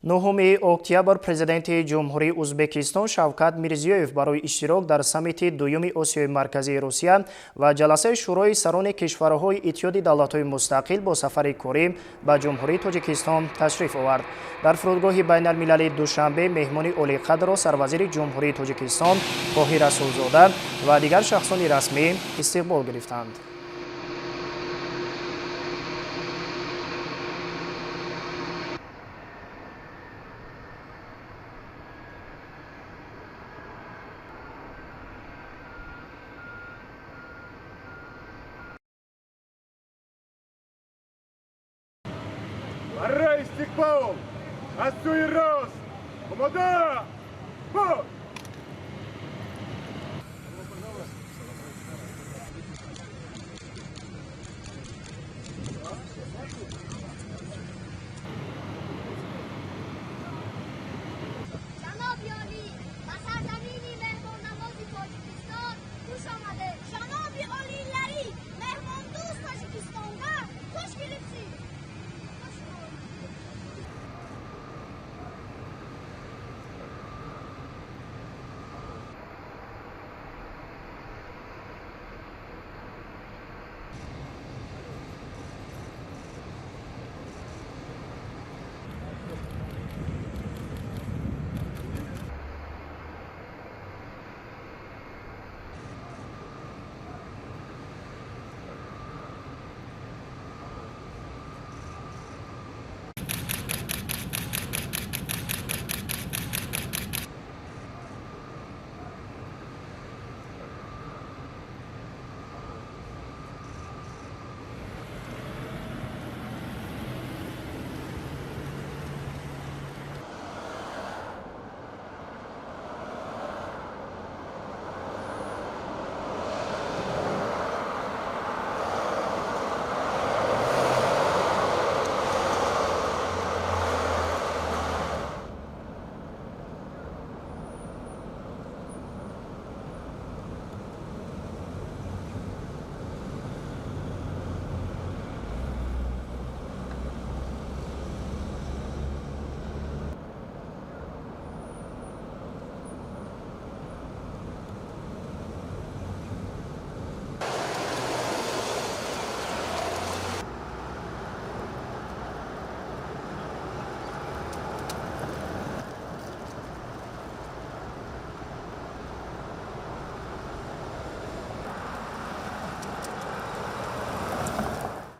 9 октябр президенти Ҷумҳурии Узбекистон Шавкат Мирзиёев барои иштирок дар саммити дуюми Осиёи Марказии Русия ва ҷаласаи Шӯрои сарони кишварҳои Иттиҳоди давлатҳои мустақил бо сафари корӣ ба Ҷумҳурии Тоҷикистон ташриф овард. Дар фурудгоҳи байналмилалии Душанбе меҳмони олиқадрро сарвазири Ҷумҳурии Тоҷикистон Қоҳир Расулзода ва дигар шахсони расмӣ истиқбол гирифтанд. Барои истиқбол аз сӯи рост омода бош.